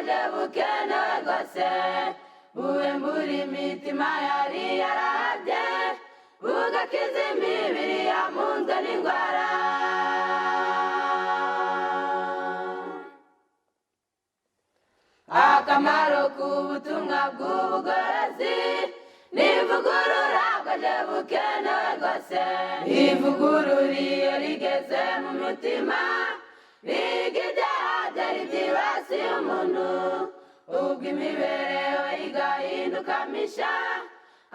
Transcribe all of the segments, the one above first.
bwaje bukenewe rwose, buhembura imitima yari yarahabye, bugakiza imibiri yamunzwe n'indwara. Akamaro k'ubutumwa bw'ubugorozi n'ivugurura bwaje bukenewe rwose. Ivugurura iyo rigeze mu mutima, riga ibyaha byari byibasiye umuntu, ubwo imibereho igahinduka misha,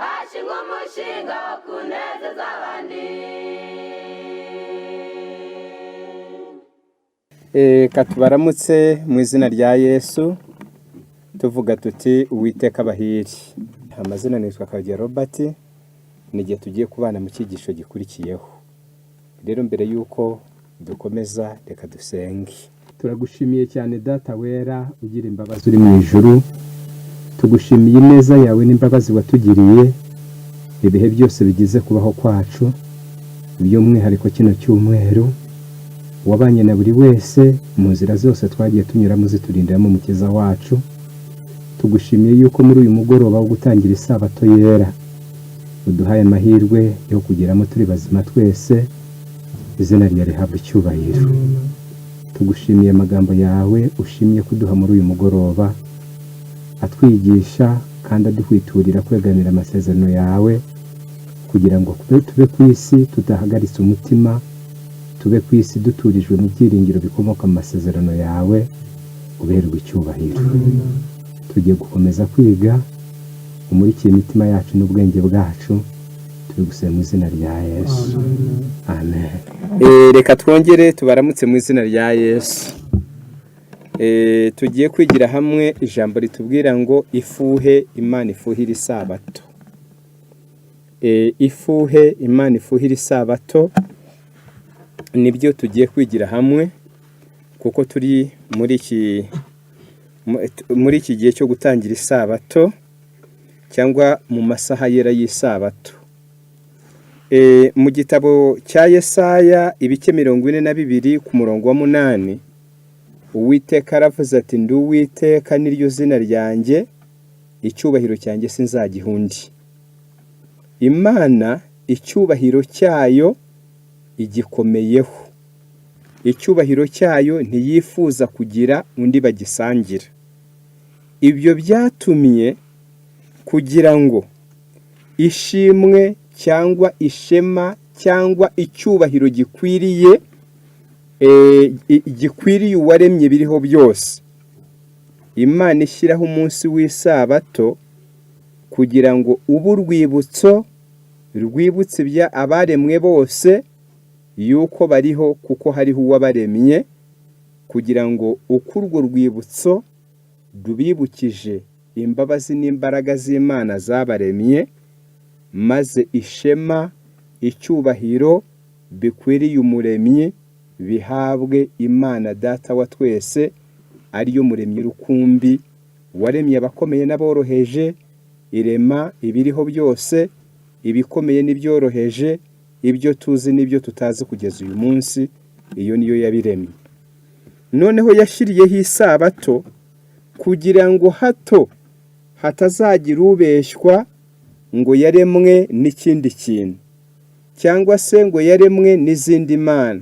hashingwa umushinga wo kunezeza abandi. Reka tubaramutse mu izina rya Yesu, tuvuga tuti: "Uwiteka abahire." Amazina nitwa Kabagera Robert, ni igihe tugiye kubana mu cyigisho gikurikiyeho. Rero mbere y'uko dukomeza, reka dusenge. Turagushimiye cyane, Data wera ugira imbabazi uri mu ijuru. Tugushimiye ineza yawe n'imbabazi watugiriye ibihe byose bigize kubaho kwacu, by'umwihariko kino cyumweru wabanye na buri wese mu nzira zose twagiye tunyuramo, ziturindiramo Umukiza wacu. Tugushimiye yuko muri uyu mugoroba wo gutangira isabato yera uduhaye amahirwe yo kugeramo turi bazima twese. Izina ryawe rihabwa icyubahiro. Tugushimiye amagambo yawe ushimye kuduha muri uyu mugoroba, atwigisha kandi aduhwiturira kwegamira amasezerano yawe, kugira ngo tube ku isi tudahagaritse umutima, tube ku isi duturijwe mu byiringiro bikomoka mu masezerano yawe. Uberwe icyubahiro. Tugiye gukomeza kwiga, umurikiye imitima yacu n'ubwenge bwacu. Turi gusaba mu izina rya Yesu, amen. Reka twongere tubaramutse mu izina rya Yesu. Tugiye kwigira hamwe ijambo ritubwira ngo ifuhe Imana ifuhira isabato. Ifuhe Imana ifuhira isabato nibyo tugiye kwigira hamwe, kuko turi muri iki gihe cyo gutangira isabato cyangwa mu masaha yera y'isabato. Mu gitabo cya Yesaya, ibice 42 ku murongo wa 8, Uwiteka aravuze ati: "Ndi Uwiteka, niryo zina ryanjye, icyubahiro cyanjye sinzagiha undi." Imana icyubahiro cyayo igikomeyeho, icyubahiro cyayo ntiyifuza kugira undi bagisangira. Ibyo byatumye kugira ngo ishimwe cyangwa ishema cyangwa icyubahiro gikwiriye uwaremye biriho byose, Imana ishyiraho umunsi w'isabato kugira ngo ube urwibutso rwibutse ibya abaremwe bose yuko bariho kuko hariho uwabaremye, kugira ngo uko urwo rwibutso rubibukije imbabazi n'imbaraga z'Imana zabaremye, maze ishema, icyubahiro bikwiriye Umuremyi bihabwe Imana Data wa twese, ariyo Muremyi rukumbi waremye abakomeye n'aboroheje, irema ibiriho byose, ibikomeye n'ibyoroheje, ibyo tuzi n'ibyo tutazi kugeza uyu munsi. Iyo niyo yabiremye. Noneho yashyiriyeho isabato kugira ngo hato hatazagira ubeshywa ngo yaremwe n'ikindi kintu, cyangwa se ngo yaremwe n'izindi mana,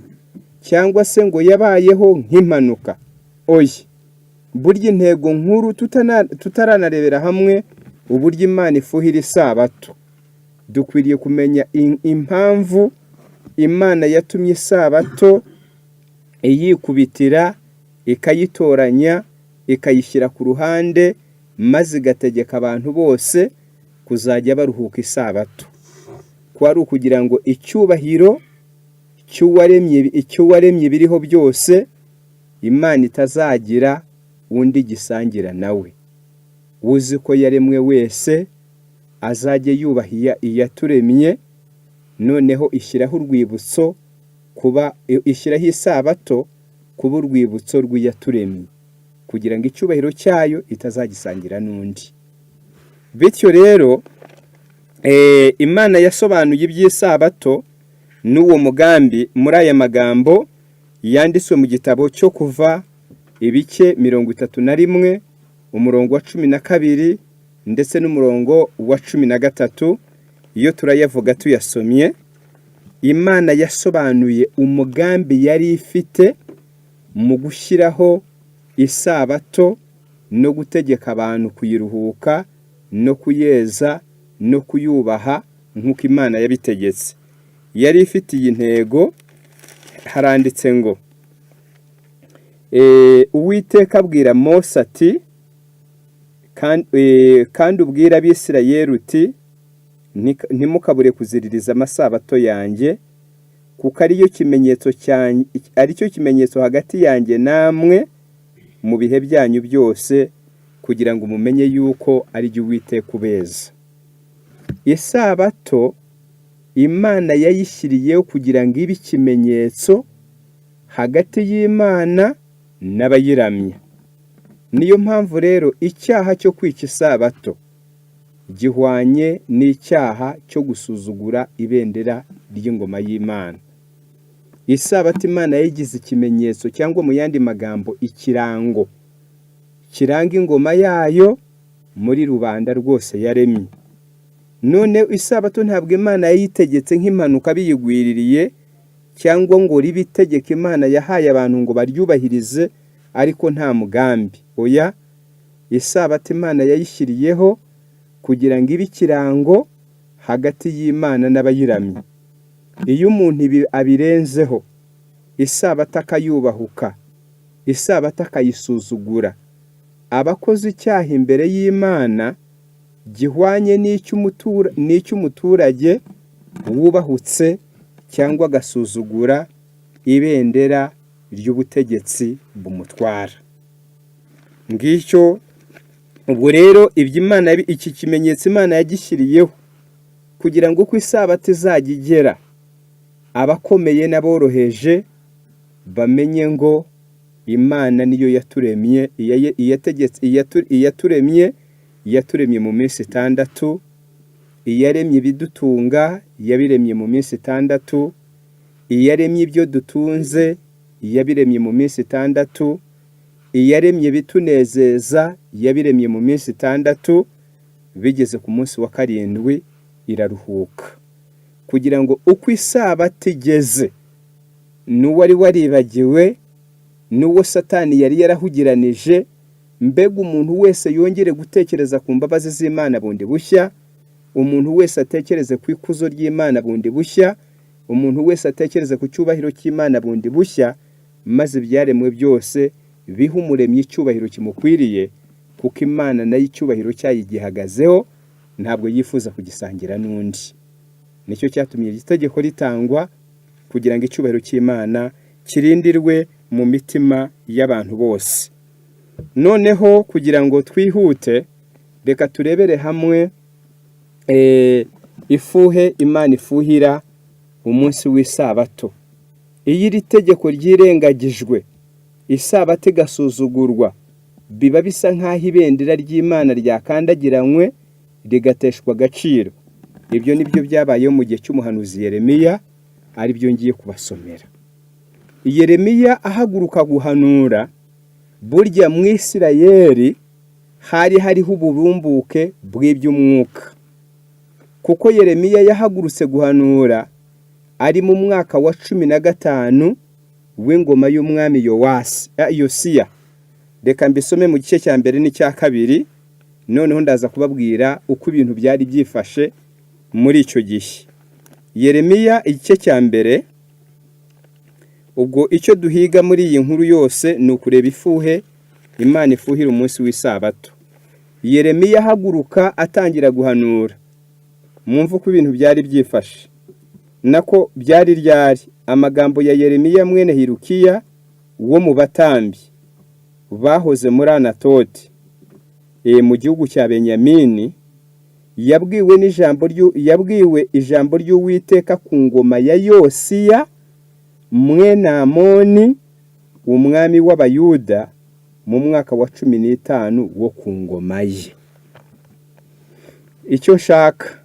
cyangwa se ngo yabayeho nk'impanuka. Oya, burya intego nkuru, tutaranarebera hamwe uburyo Imana ifuhira isabato, dukwiriye kumenya impamvu Imana yatumye isabato iyikubitira, ikayitoranya, ikayishyira ku ruhande, maze igategeka abantu bose kuzajya baruhuka isabato. Ko ari ukugira ngo icyubahiro icy'uwaremye ibiriho byose, Imana itazagira undi gisangira nawe. Uzi ko yaremwe wese azajye yubaha iyaturemye. Noneho ishyiraho urwibutso, kuba ishyiraho isabato kuba urwibutso rw'iyaturemye, kugira ngo icyubahiro cyayo itazagisangira n'undi. Bityo rero Imana yasobanuye iby'isabato n'uwo mugambi muri aya magambo yanditswe mu gitabo cyo Kuva, ibice 31. umurongo wa 12 ndetse n'umurongo wa 13. Iyo turayavuga tuyasomye, Imana yasobanuye umugambi yari ifite mu gushyiraho isabato no gutegeka abantu kuyiruhuka no kuyeza no kuyubaha nk'uko Imana yabitegetse. Yari ifite iyi ntego. Haranditse ngo: "Uwiteka abwira Mose ati: 'Kandi ubwire Abisirayeli uti: Ntimukabure kuziririza amasabato yanjye, kuko ariyo kimenyetso cyanjye, aricyo kimenyetso hagati yanjye namwe mu bihe byanyu byose, kugira ngo mumenye yuko ari jye Uwiteka ubeza.'" Isabato Imana yayishyiriyeho kugira ngo ibe ikimenyetso hagati y'Imana n'abayiramya. Niyo mpamvu rero icyaha cyo kwica isabato gihwanye n'icyaha cyo gusuzugura ibendera ry'ingoma y'Imana. Isabato Imana yayigize ikimenyetso, cyangwa mu yandi magambo ikirango kiranga ingoma yayo muri rubanda rwose yaremye. None isabato ntabwo Imana yayitegetse nk'impanuka biyigwiririye, cyangwa ngo ribe itegeko Imana yahaye abantu ngo baryubahirize ariko nta mugambi. Oya, isabato Imana yayishyiriyeho kugira ngo ibe ikirango hagati y'Imana n'abayiramya. Iyo umuntu ibi abirenzeho, isabato akayubahuka, isabato akayisuzugura, aba akoze icyaha imbere y'Imana gihwanye n'icy'umuturage wubahutse cyangwa agasuzugura ibendera ry'ubutegetsi bumutwara. Ngicyo ubwo rero ibyo Imana, iki kimenyetso Imana yagishyiriyeho kugira ngo uko isabato izajya igera, abakomeye n'aboroheje bamenye ngo Imana niyo yaturemye, iyategetse, iyaturemye, yaturemye mu minsi 6, iyaremye ibidutunga yabiremye mu minsi 6, iyaremye ibyo dutunze yabiremye mu minsi 6, iyaremye ibitunezeza yabiremye mu minsi 6, bigeze ku munsi wa karindwi iraruhuka. Kugira ngo uko isabato igeze, n'uwari waribagiwe, n'uwo Satani yari yarahugiranije, mbega umuntu wese yongere gutekereza ku mbabazi z'Imana bundi bushya, umuntu wese atekereze ku ikuzo ry'Imana bundi bushya, umuntu wese atekereze ku cyubahiro cy'Imana bundi bushya, maze ibyaremwe byose bihe Umuremyi icyubahiro kimukwiriye, kuko Imana nayo icyubahiro cyayo gihagazeho, ntabwo yifuza kugisangira n'undi. Nicyo cyatumye iri tegeko ritangwa, kugira ngo icyubahiro cy'Imana kirindirwe mu mitima y'abantu bose. Noneho kugira ngo twihute, reka turebere hamwe ifuhe Imana ifuhira umunsi w'isabato. Iyo iri tegeko ryirengagijwe, isabato igasuzugurwa, biba bisa nk'aho ibendera ry'Imana ryakandagiranywe, rigateshwa agaciro. Ibyo ni byo byabayeho mu gihe cy'umuhanuzi Yeremiya, ari byo ngiye kubasomera. Yeremiya ahaguruka guhanura, burya mu Isirayeli hari hariho uburumbuke bw'iby'umwuka, kuko Yeremiya yahagurutse guhanura ari mu mwaka wa 15 w'ingoma y'umwami Yowasi, Yosiya. Reka mbisome mu gice cya mbere n'icya kabiri, noneho ndaza kubabwira uko ibintu byari byifashe muri icyo gihe. Yeremiya igice cya mbere. Ubwo icyo duhiga muri iyi nkuru yose ni ukureba ifuhe Imana ifuhira umunsi w'isabato. Yeremiya ahaguruka atangira guhanura, mwumve uko ibintu byari byifashe, nako byari ryari. Amagambo ya Yeremiya mwene Hirukiya wo mu batambyi bahoze muri Anatoti mu gihugu cya Benyamini, yabwiwe n'ijambo, yabwiwe ijambo ry'Uwiteka ku ngoma ya Yosiya mwene Amoni, umwami w'Abayuda, mu mwaka wa 15 wo ku ngoma ye. Icyo nshaka,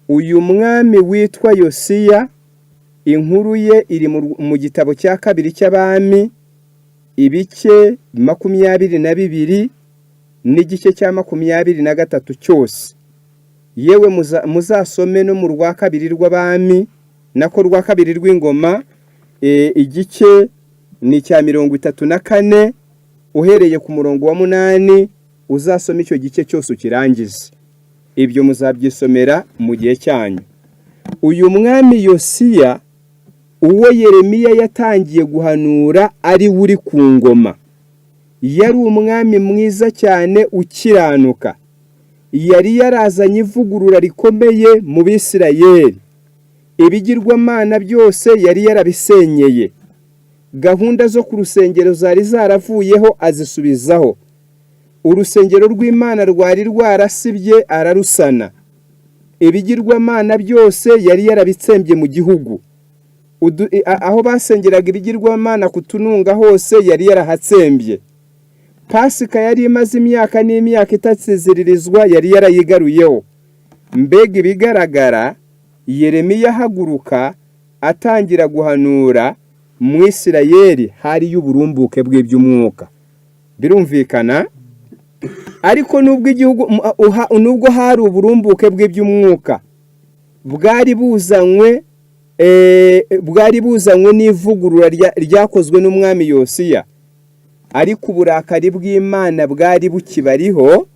uyu mwami witwa Yosiya, inkuru ye iri mu gitabo cya kabiri cy'Abami, ibice 22. n'igice cya 23 cyose. Yewe, muzasome no mu rwa kabiri rw'abami, nako rwa kabiri rw'ingoma, igice ni icya 34, uhereye ku murongo wa 8, uzasome icyo gice cyose ukirangize. Ibyo muzabyisomera mu gihe cyanyu. Uyu mwami Yosiya, uwo Yeremiya yatangiye guhanura ari we uri ku ngoma, yari umwami mwiza cyane ukiranuka. Yari yarazanye ivugurura rikomeye mu Bisirayeli. Ibigirwamana byose yari yarabisenyeye. Gahunda zo ku rusengero zari zaravuyeho azisubizaho. Urusengero rw'Imana rwari rwarasibye ararusana. Ibigirwamana byose yari yarabitsembye mu gihugu. Aho basengeraga ibigirwamana ku tununga hose yari yarahatsembye. Pasika yari imaze imyaka n'imyaka itasiziririzwa yari yarayigaruyeho. Mbega ibigaragara, Yeremiya ahaguruka atangira guhanura, mu Isirayeli hariyo uburumbuke bw'iby'umwuka, birumvikana. Ariko nubwo igihugu nubwo hari uburumbuke bw'iby'umwuka bwari buzanywe n'ivugurura ryakozwe n'umwami Yosiya, ariko uburakari bw'Imana bwari bukibariho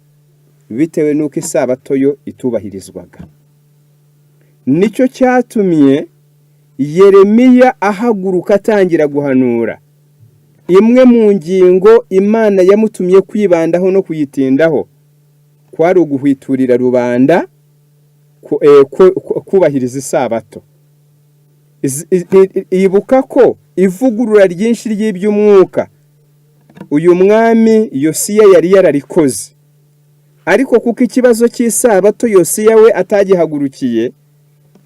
bitewe n'uko isabato yo itubahirizwaga. Nicyo cyatumye Yeremiya ahaguruka atangira guhanura. Imwe mu ngingo Imana yamutumye kwibandaho no kuyitindaho kwari uguhwiturira rubanda kubahiriza isabato. Ibuka ko ivugurura ryinshi ry'iby'umwuka uyu mwami Yosiya yari yararikoze, ariko kuko ikibazo cy'isabato Yosiya we atagihagurukiye,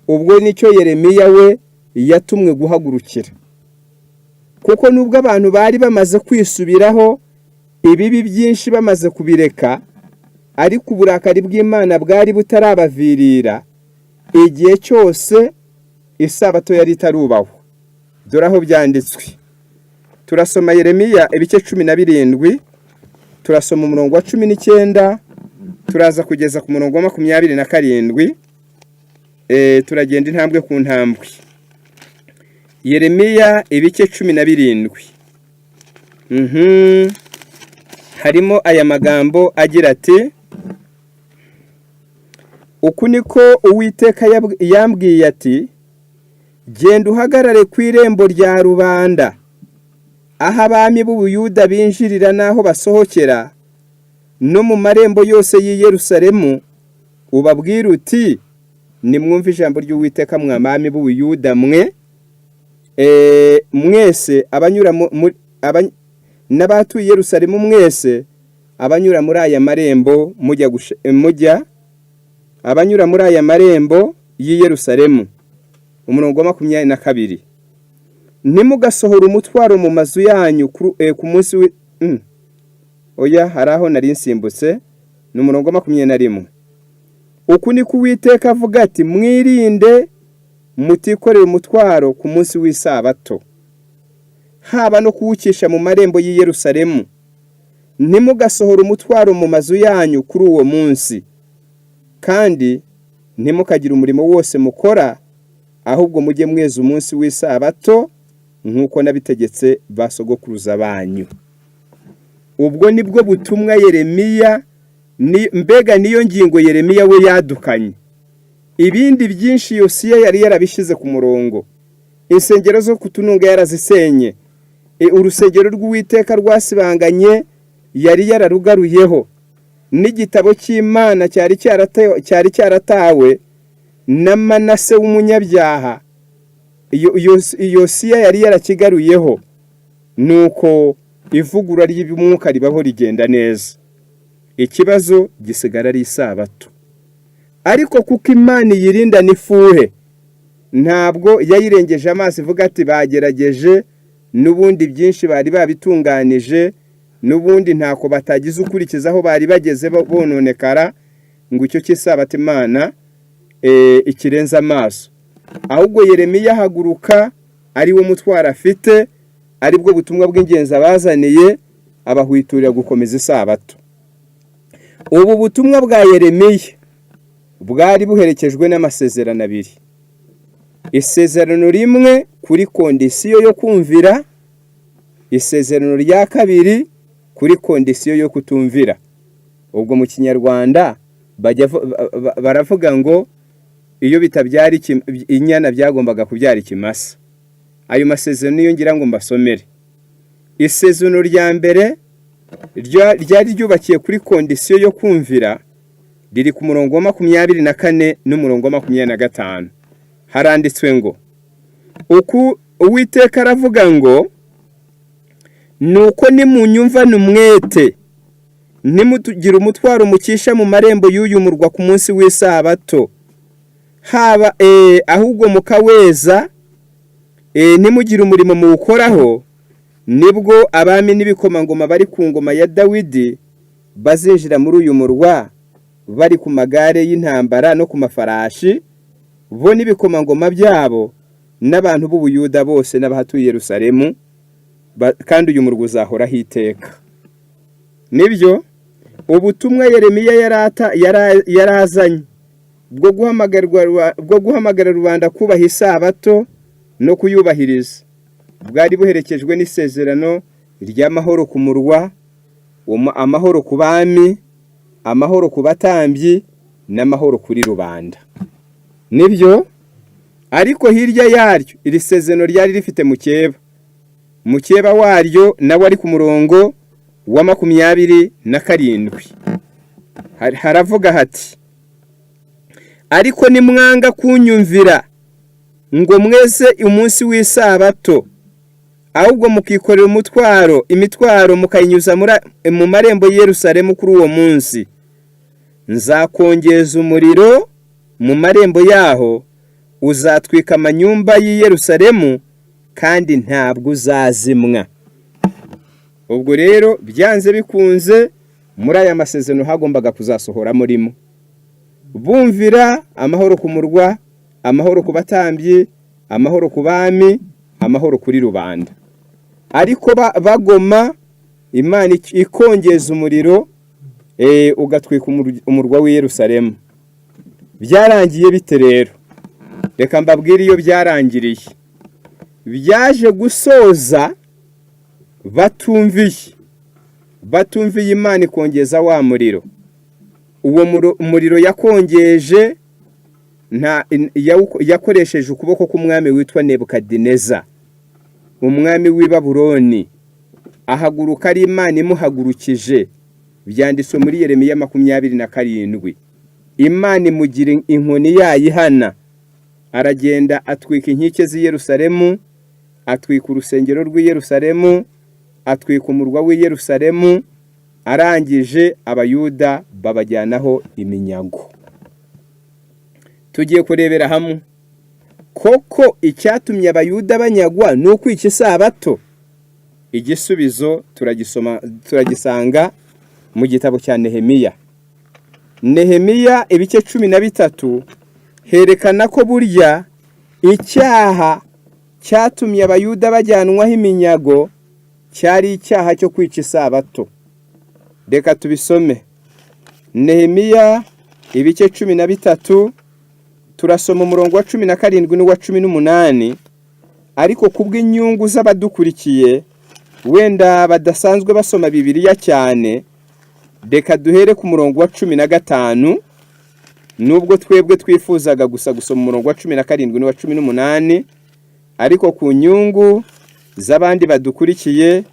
ubwo nicyo Yeremiya we yatumwe guhagurukira. Kuko nubwo abantu bari bamaze kwisubiraho, ibibi byinshi bamaze kubireka, ariko uburakari bw'Imana bwari butarabavirira igihe cyose isabato yari itarubahwa. Dore aho byanditswe. Turasoma Yeremiya ibice 17, turasoma umurongo wa 19, turaza kugeza ku murongo wa 27. Turagenda intambwe ku ntambwe. Yeremiya ibice 17. Harimo aya magambo agira ati: "Uku niko Uwiteka yambwiye ati: 'Genda uhagarare ku irembo rya rubanda, aho abami b'Ubuyuda binjirira n'aho basohokera, no mu marembo yose y'i Yerusalemu, ubabwire uti: Nimwumve ijambo ry'Uwiteka, mwa bami b'Ubuyuda mwe, mwese abanyura n'abatuye i Yerusalemu mwese, abanyura muri aya marembo mujya abanyura muri aya marembo y'i Yerusalemu.'" Umurongo wa 22: "Ntimugasohore umutwaro mu mazu yanyu ku munsi wi..." Oya, hari aho nari nsimbutse, ni umurongo wa 21. "Uku niko Uwiteka avuga ati: Mwirinde mutikorera umutwaro ku munsi w'isabato, haba no kuwukisha mu marembo y'i Yerusalemu. Ntimugasohore umutwaro mu mazu yanyu kuri uwo munsi, kandi ntimukagire umurimo wose mukora, ahubwo mujye mweza umunsi w'isabato nk'uko nabitegetse ba sogokuruza banyu." Ubwo nibwo butumwa Yeremiya, mbega niyo ngingo Yeremiya we yadukanye. Ibindi byinshi Yosiya yari yarabishyize ku murongo. Insengero zo kutununga yarazisenye. Urusengero rw'Uwiteka rwasibanganye yari yararugaruyeho, n'igitabo cy'Imana cyari cyaratawe na Manase w'umunyabyaha, Yosiya yari yarakigaruyeho. Nuko ivugurura ry'umwuka ribaho, rigenda neza. Ikibazo gisigara ari isabato. Ariko kuko Imana iyirindana ifuhe, ntabwo yayirengeje amaso ivuga ati: "Bagerageje, n'ubundi byinshi bari babitunganije, n'ubundi ntako batagize ukurikiza aho bari bageze bononekara," ngo icyo cy'isabato Imana ikirenze amaso. Ahubwo Yeremiya ahaguruka ari wo mutwaro afite, aribwo butumwa bw'ingenzi abazaniye, abahwiturira gukomeza isabato. Ubu butumwa bwa Yeremiya bwari buherekejwe n'amasezerano abiri: isezerano rimwe kuri condition yo kumvira, isezerano rya kabiri kuri condition yo kutumvira. Ubwo mu Kinyarwanda bajya baravuga ngo iyo bitabyara inyana byagombaga kubyara ikimasa. Ayo masezerano niyo ngira ngo mbasomere. Isezerano rya mbere ryari ryubakiye kuri condition yo kumvira, riri ku murongo wa 24 n'umurongo wa 25. Haranditswe ngo: "Uku Uwiteka aravuga ngo: Nuko nimunyumvane umwete, ntimugire umutwaro mukisha mu marembo y'uyu murwa ku munsi w'isabato, haba ahubwo mukaweza, ntimugire umurimo muwukoraho, nibwo abami n'ibikomangoma bari ku ngoma ya Dawidi bazinjira muri uyu murwa bari ku magare y'intambara no ku mafarashi, bo n'ibikomangoma byabo n'abantu b'Ubuyuda bose n'abahatuye Yerusalemu, kandi uyu murwa uzahoraho iteka." Nibyo ubutumwa Yeremiya yarazanye bwo guhamagara rubanda kubaha isabato no kuyubahiriza, bwari buherekejwe n'isezerano ry'amahoro ku murwa, amahoro ku bami, amahoro ku batambyi n'amahoro kuri rubanda. Nibyo. Ariko hirya yaryo, iri sezerano ryari rifite mukeba. Mukeba waryo nawe ari ku murongo wa 27. Haravuga hati: "Ariko nimwanga kunyumvira ngo mweze umunsi w'isabato, ahubwo mukikorera umutwaro, imitwaro mukayinyuza mu marembo y'i Yerusalemu kuri uwo munsi, nzakongeza umuriro mu marembo yaho, uzatwika amanyumba y'i Yerusalemu, kandi ntabwo uzazimwa." Ubwo rero byanze bikunze muri aya masezerano hagombaga kuzasohoramo rimwe: bumvira, amahoro ku murwa, amahoro ku batambyi, amahoro ku bami, amahoro kuri rubanda. Ariko bagoma, Imana ikongeza umuriro, ugatwika umurwa w'i Yerusalemu. Byarangiye bite rero? Reka mbabwire iyo byarangiriye. Byaje gusoza batumviye, Imana ikongeza wa muriro. Uwo muriro yakongeje yakoresheje ukuboko k'umwami witwa Nebukadineza, umwami w'i Babuloni. Ahaguruka ari Imana imuhagurukije. Byanditswe muri Yeremiya 27. Imana imugira inkoni yayihana, aragenda atwika inkike z'i Yerusalemu, atwika urusengero rw'i Yerusalemu, atwika umurwa w'i Yerusalemu. Arangije Abayuda babajyanaho iminyago. Tugiye kurebera hamwe koko icyatumye Abayuda banyagwa ni ukwica isabato. Igisubizo turagisoma, turagisanga mu gitabo cya Nehemiya. Nehemiya ibice 13 herekana ko burya icyaha cyatumye Abayuda bajyanwaho iminyago cyari icyaha cyo kwica isabato. Reka tubisome. Nehemiya ibice 13, turasoma umurongo wa 17 n'uwa 18. Ariko kubw'inyungu z'abadukurikiye wenda badasanzwe basoma Bibiliya cyane, reka duhere ku murongo wa 15, nubwo twebwe twifuzaga gusa gusoma umurongo wa 17 n'uwa 18. Ariko ku nyungu z'abandi badukurikiye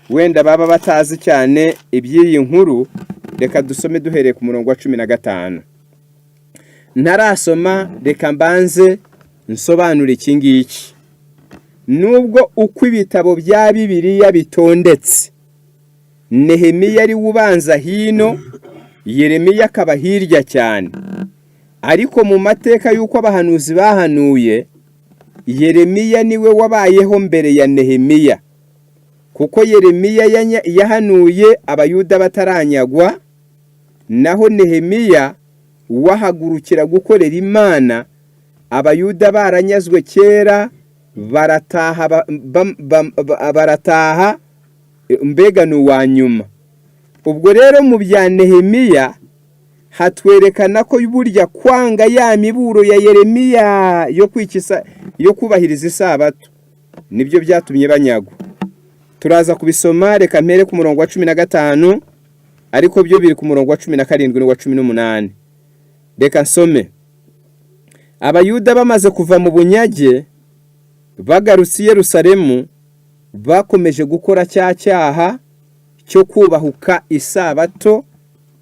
wenda baba batazi cyane iby'iyi nkuru, reka dusome duhereye ku murongo wa 15. Ntarasoma, reka mbanze nsobanure iki ngiki: nubwo uko ibitabo bya Bibiliya bitondetse, Nehemiya ari we ubanza hino, Yeremiya akaba hirya cyane, ariko mu mateka y'uko abahanuzi bahanuye, Yeremiya niwe wabayeho mbere ya Nehemiya, kuko Yeremiya yahanuye Abayuda bataranyagwa, naho Nehemiya wahagurukira gukorera Imana Abayuda baranyazwe kera, barataha, barataha. Mbega ni uwa nyuma. Ubwo rero mu bya Nehemiya hatwerekana ko burya kwanga ya miburo ya Yeremiya yo kwikisa, yo kubahiriza isabato, nibyo byatumye banyagwa. Turaza kubisoma. Reka mpere ku murongo wa 15, ariko byo biri ku murongo wa 17 n'uwa 18. Reka nsome. Abayuda bamaze kuva mu bunyage, bagarutse i Yerusalemu, bakomeje gukora cya cyaha cyo kubahuka isabato,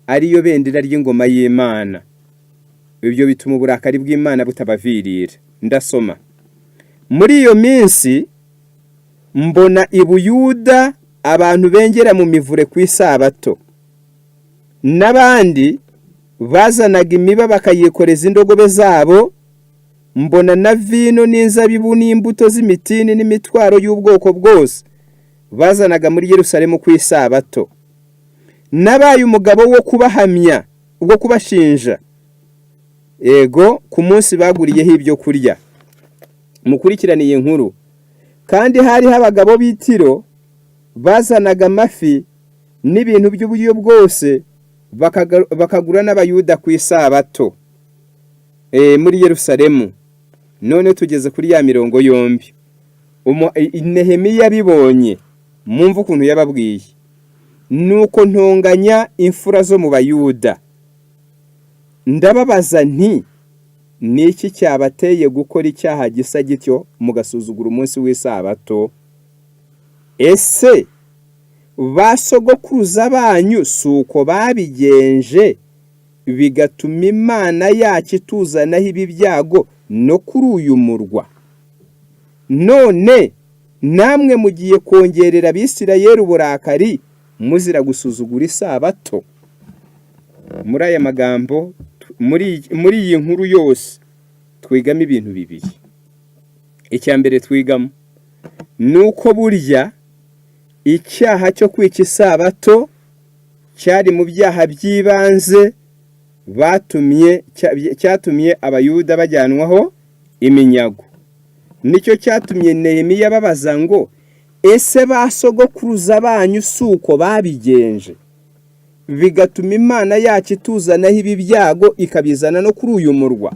ariyo bendera ry'ingoma y'Imana. Ibyo bituma uburakari bw'Imana butabavirira. Ndasoma: "Muri iyo minsi mbona i Buyuda abantu bengera mu mivure ku isabato, n'abandi bazanaga imiba bakayikoreza indogobe zabo. Mbona na vino n'inzabibu n'imbuto z'imitini n'imitwaro y'ubwoko bwose bazanaga muri Yerusalemu ku isabato. Nabaye umugabo wo kubahamya, wo kubashinja, ego, ku munsi baguriyeho ibyo kurya." Mukurikirane iyi nkuru. "Kandi hariho abagabo b'i Tiro bazanaga amafi n'ibintu by'uburyo bwose, bakagura n'Abayuda ku isabato muri Yerusalemu." None tugeze kuri ya mirongo yombi. Nehemiya yabibonye, mwumve ukuntu yababwiye: "Nuko ntonganya imfura zo mu Bayuda, ndababaza nti: 'Ni iki cyabateye gukora icyaha gisa gityo, mugasuzugura umunsi w'isabato? Ese ba sogokuruza banyu si uko babigenje, bigatuma Imana yacu ituzanaho ibi byago no kuri uyu murwa? None namwe mugiye kongerera Abisirayeli uburakari muzira gusuzugura isabato.'" Muri aya magambo, muri iyi nkuru yose, twigamo ibintu bibiri. Icya mbere twigamo ni uko burya icyaha cyo kwica isabato cyari mu byaha by'ibanze batumye, cyatumye Abayuda bajyanwaho iminyago. Nicyo cyatumye Nehemiya babaza ngo: "Ese ba sogokuruza banyu si uko babigenje, bigatuma Imana yacu ituzanaho ibi byago, ikabizana no kuri uyu murwa?"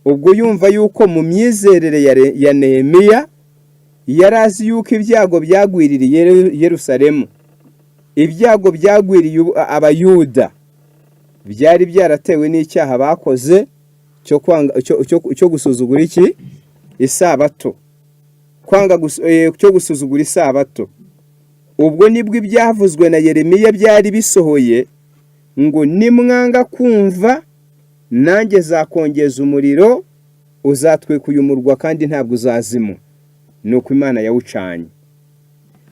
Ubwo yumva yuko mu myizerere ya Nehemiya, yari azi yuko ibyago byagwiririye Yerusalemu, ibyago byagwiriye Abayuda, byari byaratewe n'icyaha bakoze cyo kwanga, cyo gusuzugura iki? Isabato. Kwanga cyo gusuzugura isabato. Ubwo nibwo ibyavuzwe na Yeremiya byari bisohoye ngo: "Nimwanga kumva, nanjye zakongeza umuriro uzatwika uyu murwa, kandi ntabwo uzazima." Ni uko Imana yawucanye.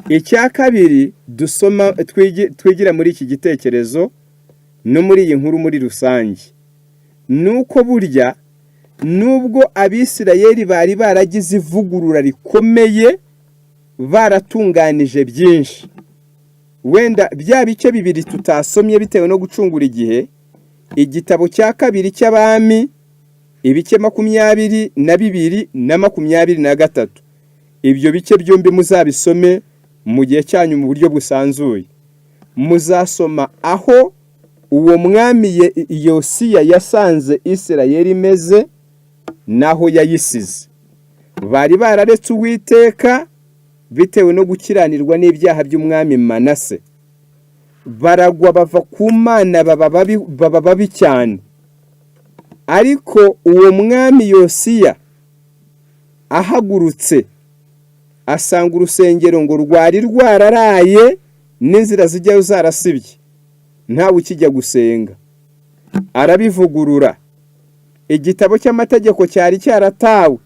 Icya kabiri dusoma, twigira muri iki gitekerezo no muri iyi nkuru muri rusange, ni uko burya nubwo Abisirayeli bari baragize ivugurura rikomeye, baratunganije byinshi, wenda bya bice bibiri tutasomye bitewe no gucungura igihe, igitabo cya kabiri cy'Abami, ibice 22 na 23, ibyo bice byombi muzabisome mu gihe cyanyu mu buryo busanzuye. Muzasoma aho uwo mwami Yosiya yasanze Isirayeli imeze naho yayisize. Bari bararetse Uwiteka bitewe no gukiranirwa n'ibyaha by'umwami Manase, baragwa bava ku Mana, baba babi cyane. Ariko uwo mwami Yosiya ahagurutse, asanga urusengero ngo rwari rwararaye n'inzira zijyayo zarasibye, ntawe ukijya gusenga, arabivugurura. Igitabo cy'amategeko cyari cyaratawe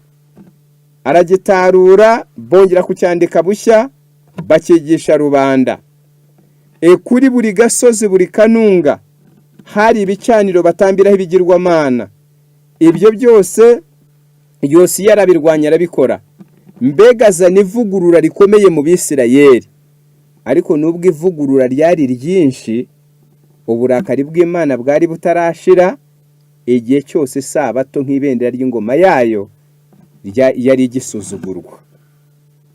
aragitarura, bongera kucyandika bushya, bakigisha rubanda. Kuri buri gasozi, buri kanunga, hari ibicaniro batambiraho ibigirwamana. Ibyo byose Yosiya arabirwanya, arabikora. Mbega azana ivugurura rikomeye mu Bisirayeli. Ariko nubwo ivugurura ryari ryinshi, uburakari bw'Imana bwari butarashira. Igihe cyose isabato nk'ibendera ry'ingoma yayo yari igisuzugurwa.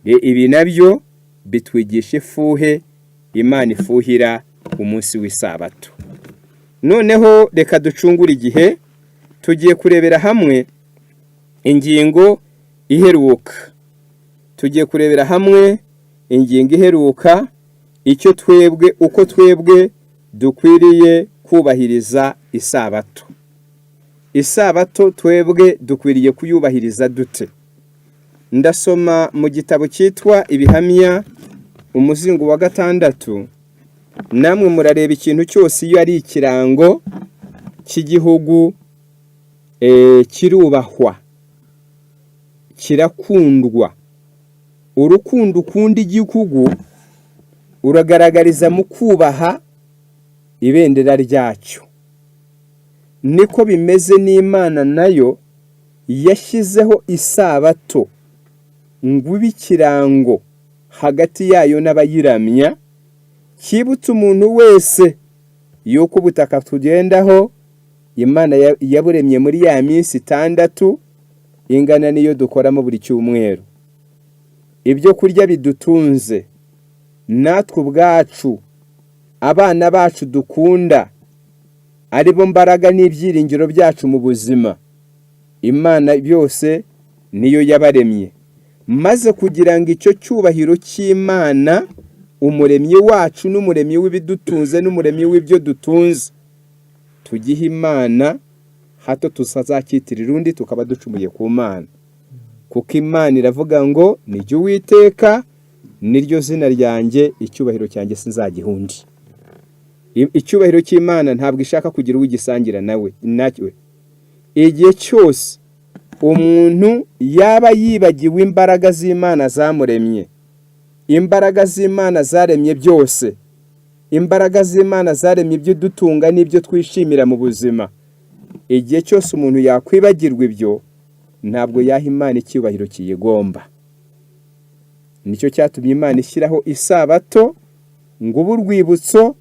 Ibi nabyo bitwigisha ifuhe. Imana ifuhira umunsi w'Isabato. Noneho reka ducungure igihe, tugiye kurebera hamwe ingingo iheruka. Tugiye kurebera hamwe ingingo iheruka, icyo twebwe, uko twebwe dukwiriye kubahiriza Isabato. Isabato twebwe dukwiriye kuyubahiriza dute? Ndasoma mu gitabo cyitwa Ibihamya, umuzingo wa gatandatu. Namwe murareba, ikintu cyose iyo ari ikirango cy'igihugu kirubahwa, kirakundwa. Urukundo ukunda igihugu uragaragariza mu kubaha ibendera ryacyo. Niko bimeze n'Imana nayo yashyizeho Isabato ngo ibe ikirango hagati yayo n'abayiramya, cyibutsa umuntu wese yuko ubutaka tugendaho Imana yaburemye muri ya minsi 6 ingana n'iyo dukoramo buri cyumweru. Ibyo kurya bidutunze natwe ubwacu, abana bacu dukunda, aribo mbaraga n'ibyiringiro byacu mu buzima, Imana byose niyo yabaremye. Maze kugira ngo icyo cyubahiro cy'Imana, umuremyi wacu n'umuremyi w'ibidutunze n'umuremyi w'ibyo dutunze, tugihe Imana, hato tutazacyitirira undi tukaba ducumuye ku Mana. Kuko Imana iravuga ngo: "Nijye Uwiteka, niryo zina ryanjye, icyubahiro cyanjye sinzagiha undi." Icyubahiro cy'Imana ntabwo ishaka kugira uwigisangira nawe nawe. Igihe cyose umuntu yaba yibagiwe imbaraga z'Imana zamuremye, imbaraga z'Imana zaremye byose, imbaraga z'Imana zaremye ibyo dutunga n'ibyo twishimira mu buzima, igihe cyose umuntu yakwibagirwa ibyo, ntabwo yaha Imana icyubahiro kiyigomba. Nicyo cyatumye Imana ishyiraho Isabato ngo ube urwibutso,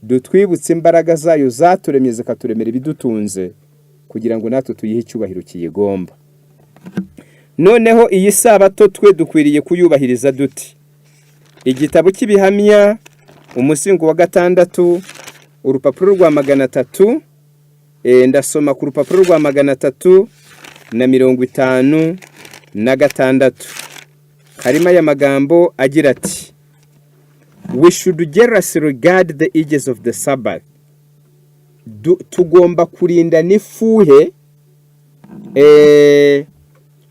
dutwibutse imbaraga zayo zaturemye, zikaturemera ibidutunze, kugira ngo natwe tuyihe icyubahiro kiyigomba. Noneho iyi Sabato twe dukwiriye kuyubahiriza duti? Igitabo cy'Ibihamya, umuzingo wa gatandatu, urupapuro rwa 300. Ndasoma ku rupapuro rwa 356. Harimo aya magambo agira ati: "We should jealously regard the ages of the Sabbath." Tugomba kurinda n'ifuhe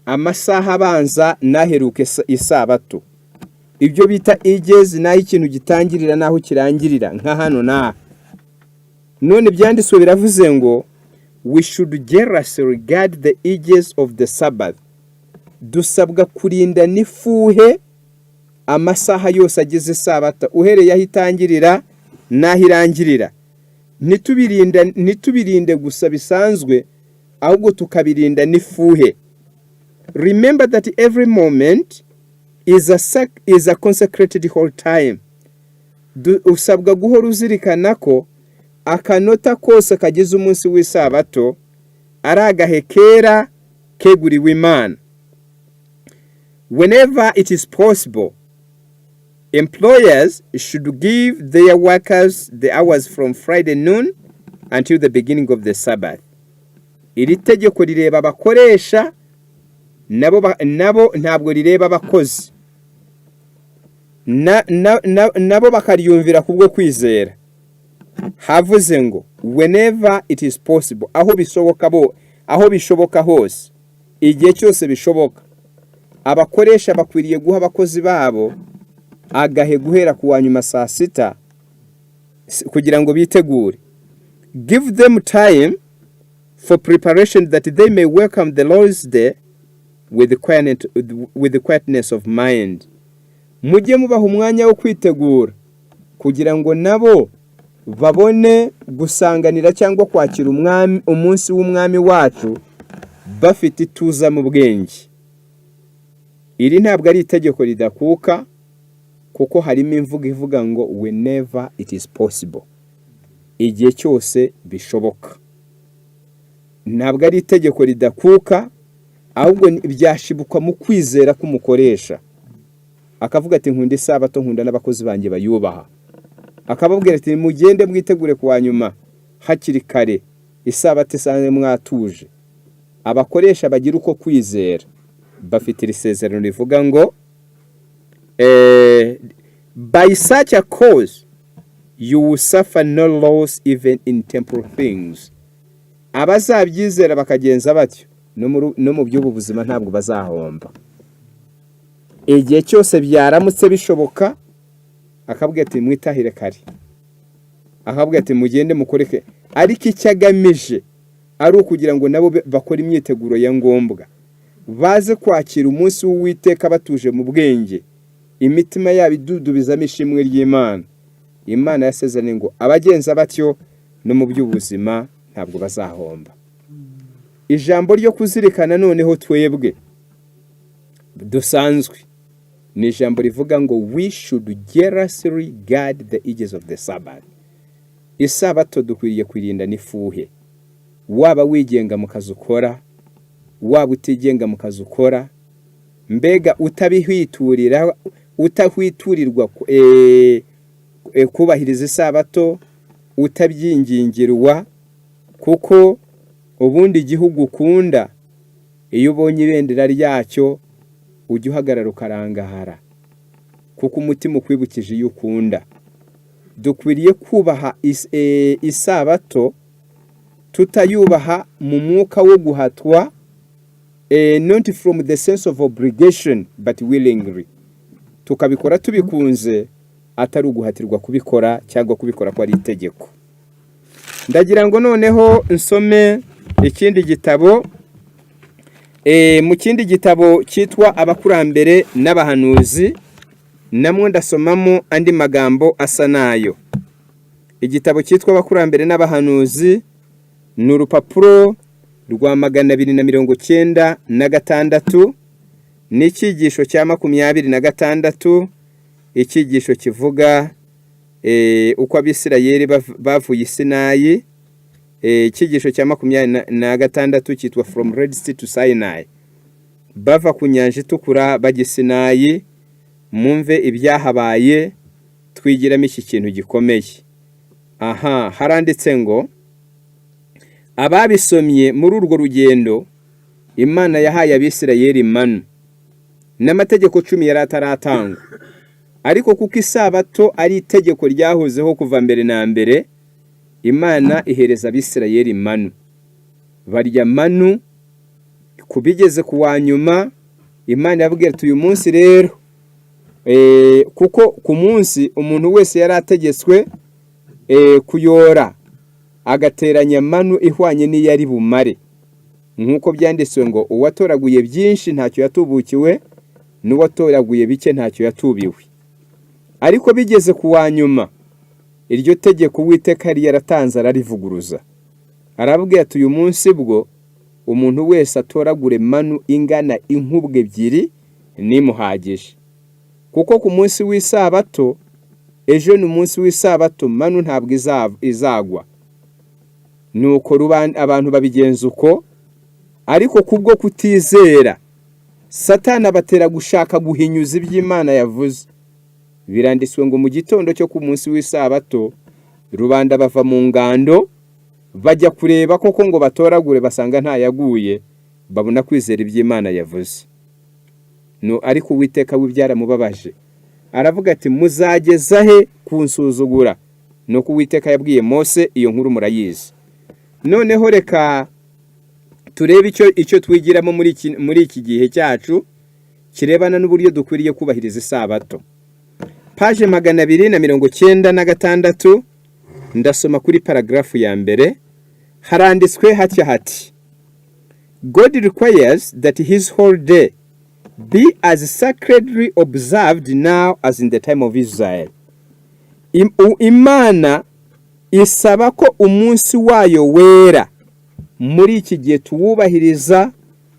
amasaha abanza n'aheruka Isabato. Ibyo bita ages n'aho ikintu gitangirira n'aho kirangirira, nka hano n'aha. None ibyanditswe biravuze ngo: "We should jealously regard the ages of the Sabbath." Dusabwa kurinda n'ifuhe amasaha yose agize Isabato, uhereye aho itangirira n'aho irangirira. Ntitubirinde gusa bisanzwe, ahubwo tukabirinda n'ifuhe. "Remember that every moment is a consecrated whole time." Usabwa guhora uzirikana ko akanota kose kagize umunsi w'Isabato ari agahe kera keguriwe Imana. "Whenever it is possible, employers should give their workers the hours from Friday noon until the beginning of the Sabbath." Iri tegeko rireba abakoresha nabo, nabo ntabwo rireba abakozi. Nabo bakaryumvira kubwo kwizera. Havuze ngo "whenever it is possible", aho bishoboka, bo aho bishoboka hose, igihe cyose bishoboka, abakoresha bakwiriye guha abakozi babo agahe guhera ku wa nyuma saa sita kugira ngo bitegure. "Give them time for preparation that they may welcome the Lord's Day with the quietness of mind." Mujye mubaha umwanya wo kwitegura kugira ngo nabo babone gusanganira cyangwa kwakira umwami, umunsi w'Umwami wacu, bafite ituza mu bwenge. Iri ntabwo ari itegeko ridakuka, kuko harimo imvugo ivuga ngo "whenever it is possible", igihe cyose bishoboka. Ntabwo ari itegeko ridakuka, ahubwo byashibukwa mu kwizera k'umukoresha, akavuga ati: "Nkunda Isabato, nkunda n'abakozi banjye bayubaha." Akababwira ati: "Mugende mwitegure kuwa nyuma hakiri kare, isabato isanzwe mwatuje." Abakoresha bagira uko kwizera bafite iri sezerano rivuga ngo: "By such a course you will suffer no loss even in temporal things." Abazabyizera bakagenza batyo, no mu by'ubu buzima ntabwo bazahomba. Igihe cyose byaramutse bishoboka, akabwira ati: "Mwitahire kare," akabwira ati: "Mugende mukoreke," ariko icyo agamije ari ukugira ngo nabo bakore imyiteguro ya ngombwa, baze kwakira umunsi w'Uwiteka batuje mu bwenge, imitima yabo idudubizamo ishimwe ry'Imana. Imana yasezeranye ngo abagenza batyo no mu by'ubuzima ntabwo bazahomba. Ijambo ryo kuzirikana noneho twebwe dusanzwe ni ijambo rivuga ngo: "We should jealously guard the edges of the Sabbath." Isabato dukwiriye kurinda n'ifuhe. Waba wigenga mu kazi ukora, waba utigenga mu kazi ukora, mbega utabihwiturira, utahwiturirwa kubahiriza isabato, utabyingingirwa, kuko ubundi igihugu ukunda, iyo ubonye ibendera ryacyo ujya uhagarara ukarangahara, kuko umutima ukwibukije iyo ukunda. Dukwiriye kubaha isabato, tutayubaha mu mwuka wo guhatwa, not from the sense of obligation but willingly, tukabikora tubikunze, atari uguhatirwa kubikora cyangwa kubikora ko ari itegeko. Ndagira ngo noneho nsome ikindi gitabo, mu kindi gitabo cyitwa Abakurambere n'Abahanuzi, namwo ndasomamo andi magambo asa nayo. Igitabo cyitwa Abakurambere n'Abahanuzi ni urupapuro rwa 296, n'icyigisho cya 26, icyigisho kivuga uko Abisirayeli bavuye i Sinayi. Icyigisho cya 26 cyitwa "From Red Sea to Sinai", bava ku Nyanja Itukura bajya i Sinayi. Mwumve ibyahabaye, twigiramo iki kintu gikomeye. Aha haranditse ngo: "Ababisomye, muri urwo rugendo Imana yahaye Abisirayeli manu, n'amategeko 10 yari ataratangwa. Ariko kuko isabato ari itegeko ryahozeho kuva mbere na mbere, Imana ihereza Abisirayeli manu, barya manu. Ku bigeze ku wa nyuma, Imana yababwira ati: 'Uyu munsi rero,' kuko ku munsi umuntu wese yari ategetswe kuyora agateranya manu ihwanye n'iyo ari bumare, nk'uko byanditswe ngo: 'Uwatoraguye byinshi ntacyo yatubukiwe, n'uwatoraguye bike ntacyo yatubiwe.' Ariko bigeze ku wa nyuma, iryo tegeko Uwiteka yari yaratanze ararivuguruza, arababwira ati: 'Uyu munsi bwo umuntu wese atoragure manu ingana inkubwe 2 nimuhagije, kuko ku munsi w'isabato, ejo ni umunsi w'isabato, manu ntabwo izagwa.' Nuko abantu babigenza uko, ariko kubwo kutizera, Satani abatera gushaka guhinyuza iby'Imana yavuze. Biranditswe ngo mu gitondo cyo ku munsi w'isabato rubanda bava mu ngando bajya kureba koko ngo batoragure, basanga ntayaguye, babona kwizera iby'Imana yavuze. No ariko Uwiteka we byaramubabaje, aravuga ati: 'Muzageza he kunsuzugura?' Nuko Uwiteka yabwiye Mose, iyo nkuru murayizi. Noneho reka turebe icyo twigiramo muri iki gihe cyacu kirebana n'uburyo dukwiriye kubahiriza isabato. Page 296, ndasoma kuri paragarafu ya mbere. Haranditswe hatya hati: 'God requires that his holy day be as sacredly observed now as in the time of Israel.' Imana isaba ko umunsi wayo wera muri iki gihe tuwubahiriza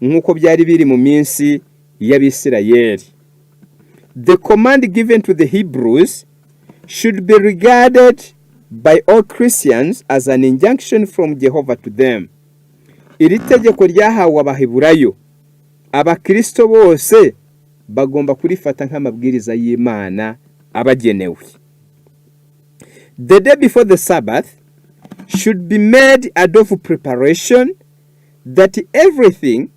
nk'uko byari biri mu minsi y'Abisirayeli. 'The command given to the Hebrews should be regarded by all Christians as an injunction from Jehovah to them.' Iri tegeko ryahawe Abaheburayo, Abakristo bose bagomba kurifata nk'amabwiriza y'Imana abagenewe. The day before the Sabbath should be made a day of preparation, that everything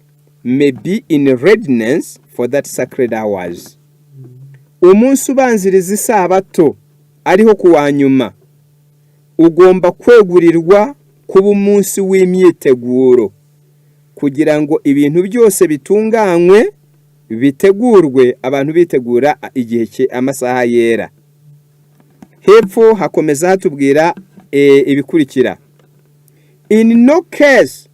may be in readiness for that sacred hours. Umunsi ubanziriza isabato, ariho ku wa nyuma, ugomba kwegurirwa kuba umunsi w'imyiteguro, kugira ngo ibintu byose bitunganywe, bitegurwe, abantu bitegura igihe cye, amasaha yera. Hepfo hakomeza hatubwira ibikurikira: "In no case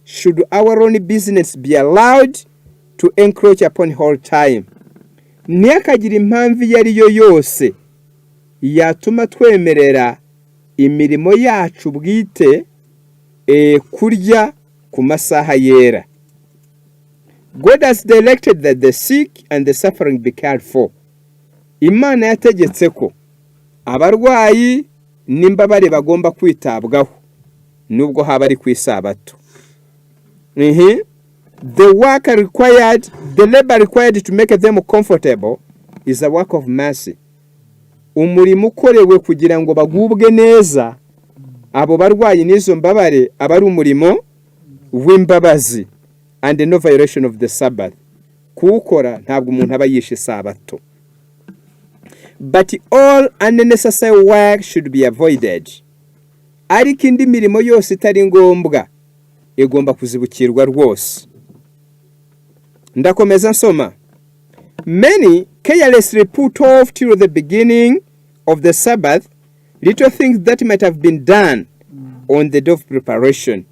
should our own business be allowed to encroach upon holy time." Ntihakagire impamvu iyo ari yo yose yatuma twemerera imirimo yacu bwite kurya ku masaha yera. "God has directed that the sick and the suffering be cared for." Imana yategetse ko abarwayi n'imbabare bagomba kwitabwaho, nubwo haba ari ku isabato. The work required, the labor required to make them comfortable is a work of mercy. Umurimo ukorewe kugira ngo bagubwe neza abo barwayi n'izo mbabare aba ari umurimo w'imbabazi, and no violation of the Sabbath. Kuwukora ntabwo umuntu aba yishe isabato. "But all unnecessary work should be avoided." Ariko indi mirimo yose itari ngombwa igomba kuzibukirwa rwose. Ndakomeza nsoma. "Many carelessly put off till the beginning of the Sabbath little things that might have been done on the day of preparation."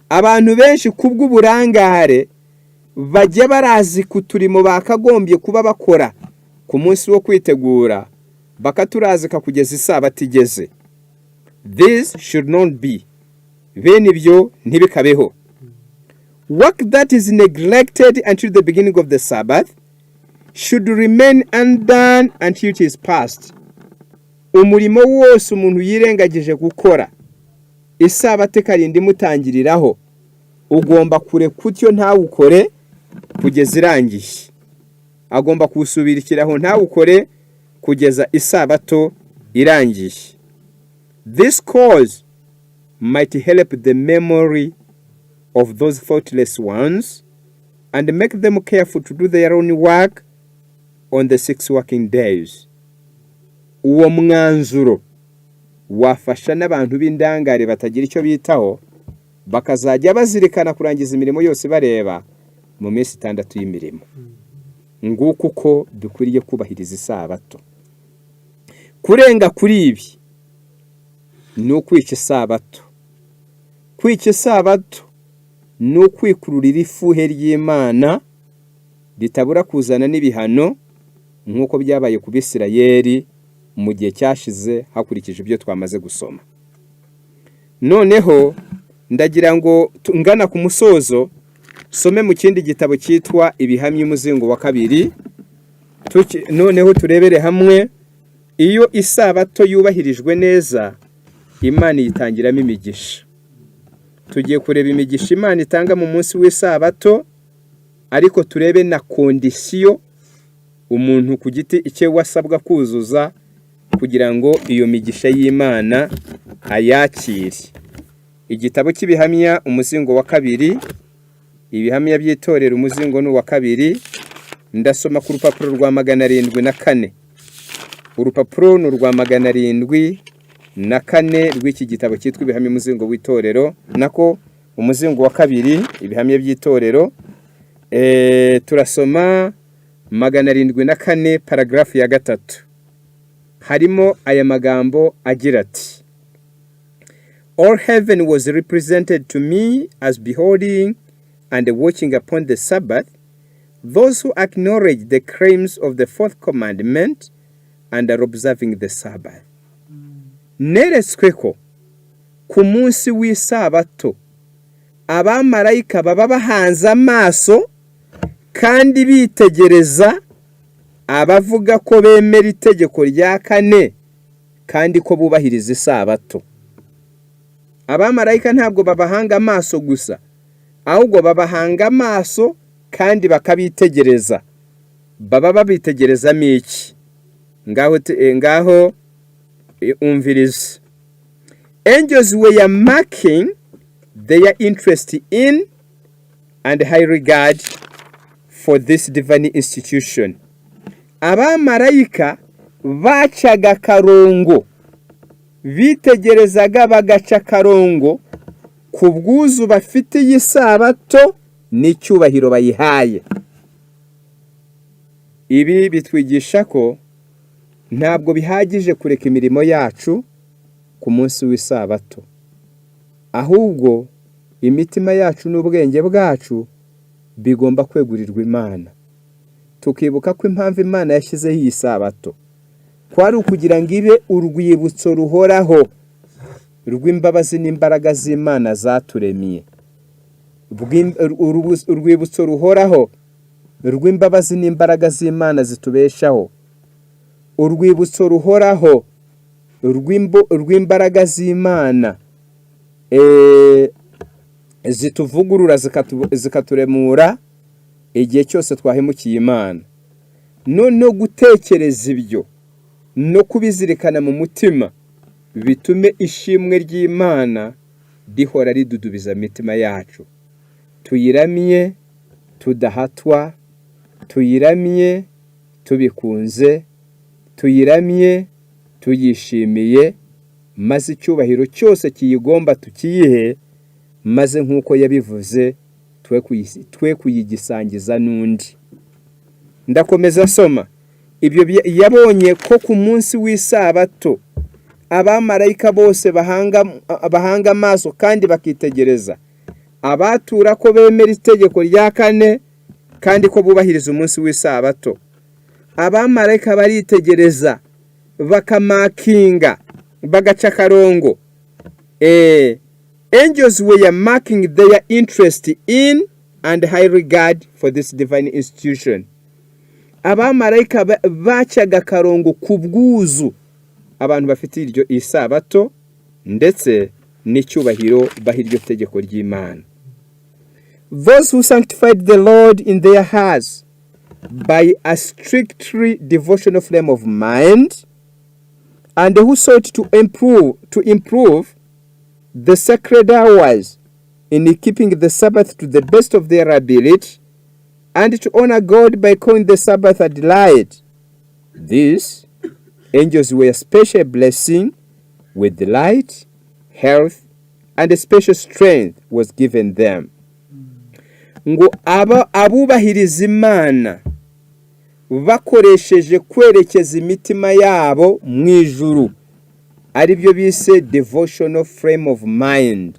Abantu benshi kubw'uburangare bajya barazi ku turimo bakagombye kuba bakora ku munsi wo kwitegura, bakaturazika kugeza isabato igeze. "This should not be." Bene ibyo ntibikabeho. "Work that is neglected until the beginning of the Sabbath should remain undone until it is past." Umurimo wose umuntu yirengagije gukora, isabato ikarinda imutangiriraho, ugomba kureka utyo ntawukore kugeza irangiye. Agomba kuwusubirikiraho ntawukore kugeza isabato irangiye. "This cause might help the memory of those thoughtless ones and make them careful to do their own work on the 6 working days." Uwo mwanzuro wafasha n'abantu b'indangare batagira icyo bitaho, bakazajya bazirikana kurangiza imirimo yose bareba mu minsi 6 y'imirimo. Nguko uko dukwiriye kubahiriza isabato. Kurenga kuri ibi ni ukwica isabato. Kwica isabato ni ukwikururira ifuhe ry'Imana ritabura kuzana n'ibihano, nk'uko byabaye ku Bisirayeri mu gihe cyashize, hakurikije ibyo twamaze gusoma. Noneho ndagira ngo ngana ku musozo, some mu kindi gitabo cyitwa Ibihamya, umuzingo wa kabiri. Noneho turebere hamwe iyo isabato yubahirijwe neza, Imana iyitangiramo imigisha. Tugiye kureba imigisha Imana itanga mu munsi w'isabato, ariko turebe na condition umuntu ku giti icyo wasabwa kuzuza kugira ngo iyo migisha y'Imana ayakire. Igitabo cy'Ibihamya, umuzingo wa kabiri, Ibihamya by'Itorero, umuzingo ni uwa kabiri. Ndasoma ku rupapuro rwa 704. Urupapuro ni urwa 704 rw'iki gitabo cyitwa Ibihamya, umuzingo w'itorero, nako umuzingo wa kabiri, Ibihamya by'Itorero. Turasoma 704, paragarafu ya 3. Harimo aya magambo agira ati: "All heaven was represented to me as beholding and watching upon the Sabbath those who acknowledge the claims of the fourth commandment and are observing the Sabbath." Neretswe ko ku munsi w'isabato abamarayika baba bahanze amaso kandi bitegereza abavuga ko bemera itegeko rya kane kandi ko bubahiriza isabato. Abamarayika ntabwo babahanga amaso gusa, ahubwo babahanga amaso kandi bakabitegereza. Baba babitegerezamo iki? Ngaho ngaho Umviriza, angels were marking their interest in and high regard for this divine institution. Abamarayika bacaga akarongo, bitegerezaga bagaca akarongo ku bwuzu bafitiye isabato n'icyubahiro bayihaye. Ibi bitwigisha ko ntabwo bihagije kureka imirimo yacu ku munsi w'isabato, ahubwo imitima yacu n'ubwenge bwacu bigomba kwegurirwa Imana, tukibuka ko impamvu Imana yashyizeho iyi sabato kwari ukugira ngo ibe urwibutso ruhoraho rw'imbabazi n'imbaraga z'Imana zaturemye, urwibutso ruhoraho rw'imbabazi n'imbaraga z'Imana zitubeshaho, urwibutso ruhoraho rw'imbaraga z'Imana zituvugurura, zikaturemura igihe cyose twahemukiye Imana. Noneho gutekereza ibyo no kubizirikana mu mutima bitume ishimwe ry'Imana rihora ridudubiza imitima yacu, tuyiramye tudahatwa, tuyiramye tubikunze, tuyiramye tuyishimiye, maze icyubahiro cyose kiyigomba tukiyihe, maze nk'uko yabivuze twe kuyigisangiza n'undi. Ndakomeza nsoma ibyo. Yabonye ko ku munsi w'isabato abamarayika bose bahanga amaso kandi bakitegereza abatura ko bemera itegeko rya kane kandi ko bubahiriza umunsi w'isabato. Abamarayika baritegereza, bakamarkinga, bagaca akarongo. Angels were marking their interest in and high regard for this divine institution. Abamarayika bacaga akarongo ku bwuzu abantu bafite iryo isabato ndetse n'icyubahiro baha iryo tegeko ry'Imana. Those who sanctified the Lord in their hearts by a strictly devotional frame of mind and who sought to improve the sacred hours in keeping the Sabbath to the best of their ability and to honor God by calling the Sabbath a delight. These angels were special blessing with light, health, and a special strength was given them. Ngo aba abubahiriza Imana bakoresheje kwerekeza imitima yabo mu ijuru, aribyo bise devotional frame of mind,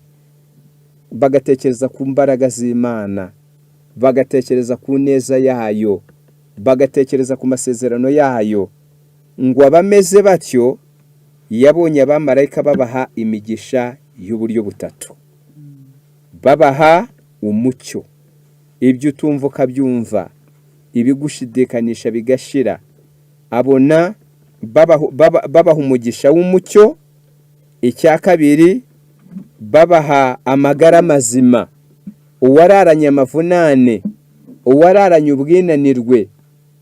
bagatekereza ku mbaraga z'Imana, bagatekereza ku neza yayo, bagatekereza ku masezerano yayo, ngo abameze batyo yabonye abamarayika babaha imigisha y'uburyo butatu: babaha umucyo, ibyo utumva ukabyumva, ibigushidikanisha bigashira. Abona babaha umugisha w'umucyo. Icya kabiri, babaha amagara mazima. Uwararanye amavunane, uwararanye ubwinanirwe,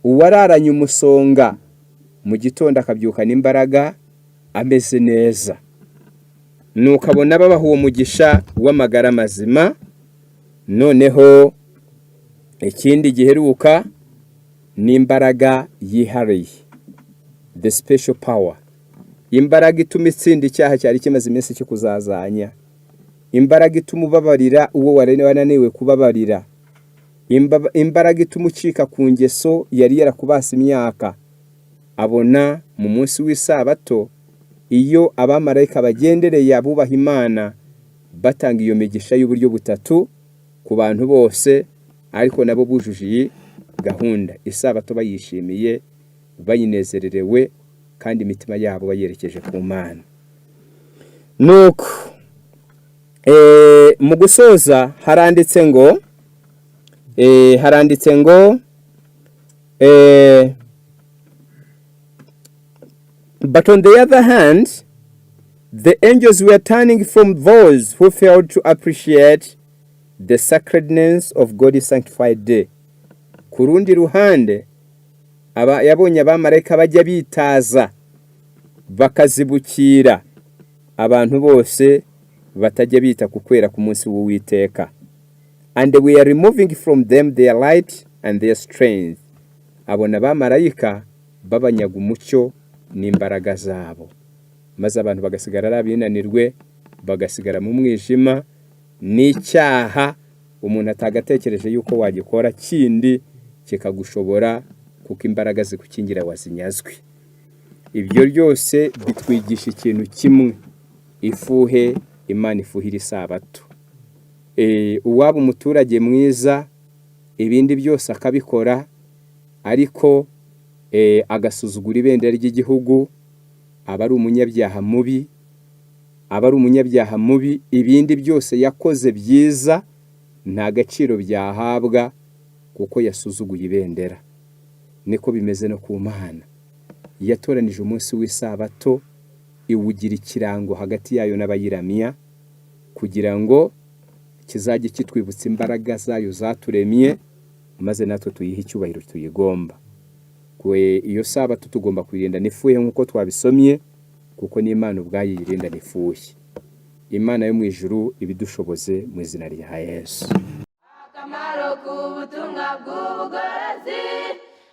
uwararanye umusonga, mu gitondo akabyukana imbaraga ameze neza. Nuko abona babaha uwo mugisha w'amagara mazima. Noneho ikindi giheruka ni imbaraga yihariye, the special power, imbaraga ituma itsinda icyaha cyari kimaze iminsi kikuzazanya, imbaraga ituma ubabarira uwo wari wananiwe kubabarira, imbaraga ituma ucika ku ngeso yari yarakubase imyaka. Abona mu munsi w'isabato, iyo abamarayika bagendereye abubaha Imana, batanga iyo migisha y'uburyo butatu ku bantu bose, ariko nabo bujuje iyi gahunda, isabato bayishimiye, bayinezererewe, kandi imitima yabo bayerekeje ku Mana. Nuko mu gusoza haranditse ngo, "But on the other hand, the angels were turning from those who failed to appreciate the sacredness of God's sanctified day." Ku rundi ruhande, aba yabonye abamarayika bajya bitaza Bakazibukira abantu bose batajya bita ku kwera ku munsi w'Uwiteka. And we are removing from them their light and their strength. Abona abamarayika babanyaga umucyo n'imbaraga zabo, maze abantu bagasigara ari abinanirwe, bagasigara mu mwijima n'icyaha umuntu atagatekereje yuko wagikora kindi kikagushobora, kuko imbaraga zigukingira wazinyazwe. Ibyo byose bitwigisha ikintu kimwe: ifuhe Imana ifuhira isabato. Uwaba umuturage mwiza, ibindi byose akabikora, ariko agasuzugura ibendera ry'igihugu, aba ari umunyabyaha mubi, aba ari umunyabyaha mubi. Ibindi byose yakoze byiza nta gaciro byahabwa kuko yasuzuguye ibendera. Niko bimeze no ku Mana. Yatoranije umunsi w'isabato, iwugira ikirango hagati yayo n'abayiramya, kugira ngo kizajye kitwibutsa imbaraga zayo zaturemye, maze natwe tuyihe icyubahiro tuyigomba. Iyo sabato tugomba kuyirinda n'ifuhe nk'uko twabisomye, kuko n'Imana ubwayo yirinda n'ifuhe. Imana yo mu ijuru ibidushoboze mu izina rya Yesu. Akamaro k'ubutumwa bw'ubugorozi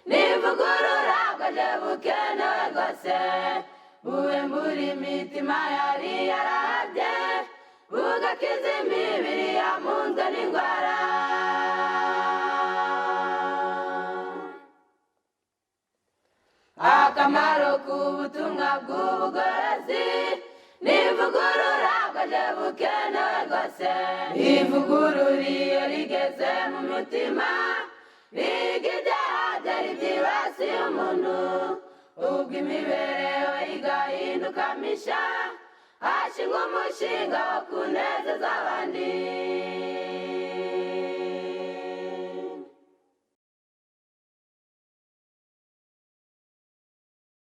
n'ivugurura bwaje bukenewe rwose, buhembura imitima yari yarahabye, bugakiza imibiri yamunzwe n'indwara. Akamaro k'ubutumwa bw'ubugorozi n'ivugurura bwaje bukenewe rwose. Ivugurura iyo rigeze mu mutima, riga ibyaha byari byibasiye umuntu, ubwo imibereho igahinduka misha, hashingwa umushinga wo kunezeza abandi.